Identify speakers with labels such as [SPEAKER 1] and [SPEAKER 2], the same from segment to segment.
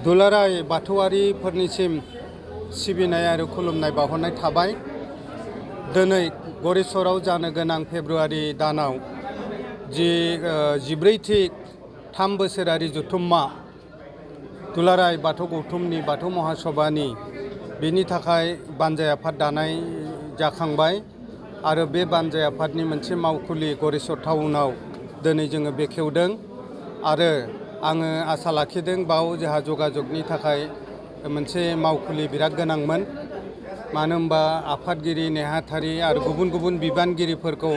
[SPEAKER 1] दुलाराय बाथौआरिफोरनिसिम सिबिनाय आरो खुलुमनाय बावहरनाय थाबाय। दिनै गरेस्वराव जानो गोनां फेब्रुवारि दानाव जि 14थि 3 बोसोरारि जथुम्मा दुलाराय बाथौ गौथुमनि बाथौ महासभानि बेनि थाखाय बानजाय आफाद दानाय जाखांबाय आरो बे बानजाय आफादनि मोनसे मावखुलि गरेस्वर टाउनाव दिनै जोङो बेखेवदों आरो आङो आसा लाखिदों बाव जोंहा जगाजगनि थाखाय मोनसे मावखुलि बिराद गोनांमोन। मानो होनबा आफादगिरि नेहाथारि आरो गुबुन गुबुन बिबानगिरिफोरखौ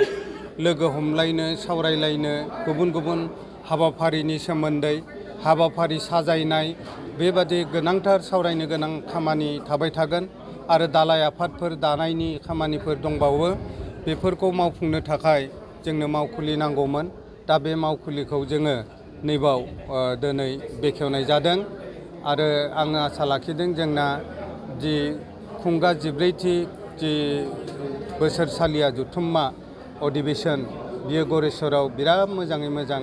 [SPEAKER 1] लोगो हमलायनो सावरायलायनो गुबुन गुबुन हाबाफारिनि सोमोन्दै हाबाफारि साजायनाय बेबादि गोनांथार सावरायनो गोनां खामानि थाबाय थागोन आरो दालाय आफादफोर दानायनि खामानिफोर दंबावो। बेफोरखौ मावफुंनो थाखाय जोंनो मावखुलि नांगौमोन। दा बे मावखुलिखौ जोङो नैबाव दिनै बेखेवनाय जादों आरो आङो आसा लाखिदों जोंना जि खुंगा 14थि जि बोसोरसालिया जथुम्मा अधिवेशन बियो गरेस्वराव बिराद मोजाङै मोजां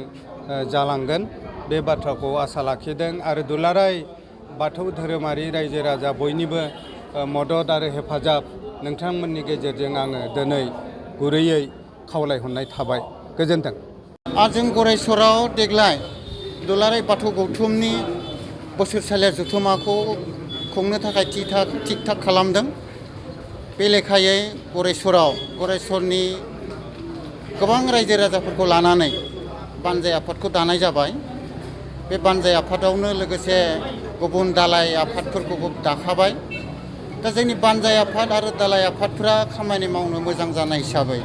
[SPEAKER 1] जालांगोन बे बाथ्राखौ आसा लाखिदों आरो दुलाराय बाथौ धोरोमारि रायजो राजा बयनिबो मदद आरो हेफाजाब नोंथांमोननि गेजेरजों आङो दिनै गुरैयै खावलायहरनाय थाबाय। गोजोन्थों।
[SPEAKER 2] जों गरेस्वराव देग्लाय दुलाराय बाथौ गौथुमनि बोसोरसालिया जथुम्माखौ खुंनो थाखाय थिक थाक खालामदों। बे लेखायै गरेस्वरनि गोबां रायजो राजाफोरखौ लानानै बानजाय आफादखौ दानाय जाबाय। बे बानजाय आफादावनो लोगोसे गुबुन दालाय आफादफोरखौबो दाखाबाय। दा जोंनि बानजाय आफाद आरो दालाय आफादफ्रा खामानि मावनो मोजां जानाय हिसाबै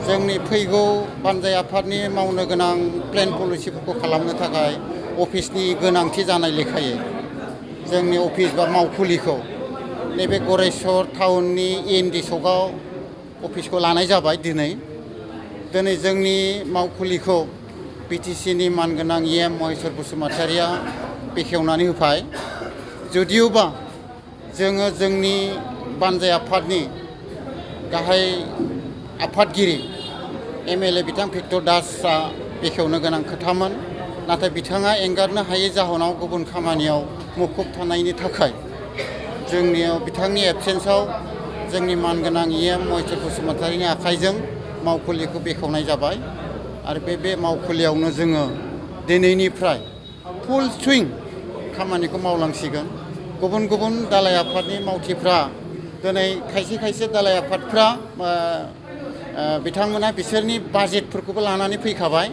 [SPEAKER 2] जोंनि फैगौ बानजाय आफादनि मावनो गोनां प्लेन पलिसिफोरखौ खालामनो थाखाय अफिसनि गोनांथि जानाय लेखायै जोंनि अफिस बा मावखुलिखौ नैबे गरेस्वर टाउननि END सकआव अफिसखौ लानाय जाबाय। दिनै जोंनि मावखुलिखौ BTCनि मानगोनां EM महेश्वर बसुमतारिया बेखेवनानै होबाय। जुदियोबा जोङो जोंनि बानजाय आफादनि गाहाय आफादगिरि MLA बिथां भिक्टर दासआ बेखेवनो गोनां खोथामोन, नाथाय बिथाङा एंगारनो हायै जाहोनाव गुबुन खामानियाव मुखुब थानायनि थाखाय जोंनियाव बिथांनि एबसेन्सआव जोंनि मानगोनां EM महेश्वर बसुमतारिनि आखाइजों मावखुलिखौ बेखेवनाय जाबाय आरो बे मावखुलियावनो जोङो दिनैनिफ्राय फुल सुइं खामानिखौ मावलांसिगोन। गुबुन गुबुन दालाय आफादनि मावथिफ्रा दिनै खायसे दालाय आफादफ्रा बिथांमोना बिसोरनि बाजेटफोरखौबो लानानै फैखाबाय।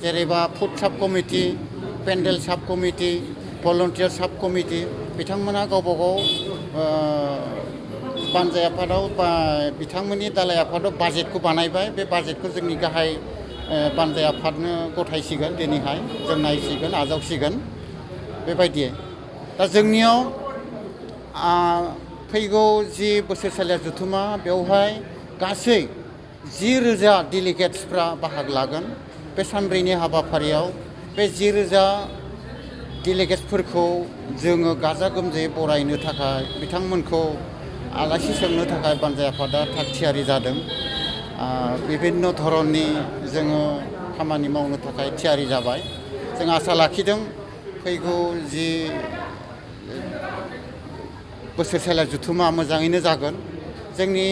[SPEAKER 2] जेरैबा फुड साब कमिटि, पेन्डेल साब कमिटि, भलन्टियार साब कमिटि बिथांमोना गावबा गाव बानजाय आफादाव बा बिथांमोननि दालाय आफादाव बाजेटखौ बानायबाय। बे बाजेटखौ जोंनि गाहाय बानजाय आफादनो गथायसिगोन। दिनैहाय जों नायसिगोन आजावसिगोन बेबायदि। दा जोंनियाव फैगौ जि बोसोरसालिया जथुम्मा बेवहाय गासै 10,000 डेलिगेट्सफ्रा बाहागो लागोन। बे सानब्रैनि हाबाफारियाव बे 10,000 डेलिगेट्सफोरखौ जोङो गाजा गोमजायै बरायनो थाखाय बिथांमोनखौ आलासि सोंनो थाखाय बानजाय आफादा थाग थियारि जादों। बिभिन्न धरननि जोङो खामानि मावनो थाखाय थियारि जाबाय। जों आसा लाखिदों फैगौ जि बोसोरसालिया जथुम्मा मोजाङैनो जागोन। जोंनि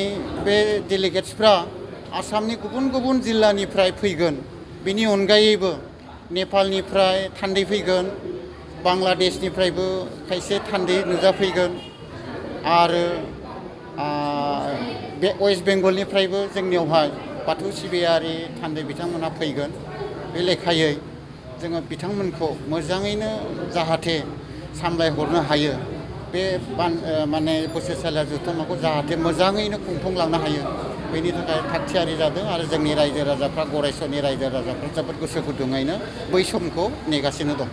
[SPEAKER 2] बे डेलिगेट्सफ्रा आसामनि गुबुन गुबुन जिल्लानिफ्राय फैगोन। बेनि अनगायैबो नेपालनिफ्राय थान्दै फैगोन, बांलादेशनिफ्रायबो खायसे थान्दै नुजाफैगोन आरो बे वेस्ट बेंगलनिफ्रायबो जोंनियावहाय बाथौ सिबियारि थान्दै बिथांमोनहा फैगोन। बे लेखायै जोङो बिथांमोनखौ मोजाङैनो जाहाथे सामलायहरनो हायो, बे माने बोसोरसालिया जथुम्माखौ जाहाथे मोजाङैनो खुंफुंलांनो हायो बेनि थाखाय थाग थियारि जादों आरो जोंनि रायजो राजाफ्रा गरेस्वरनि रायजो राजाफ्रा जोबोद गोसो गुदुङैनो बै समखौ नेगासिनो दं।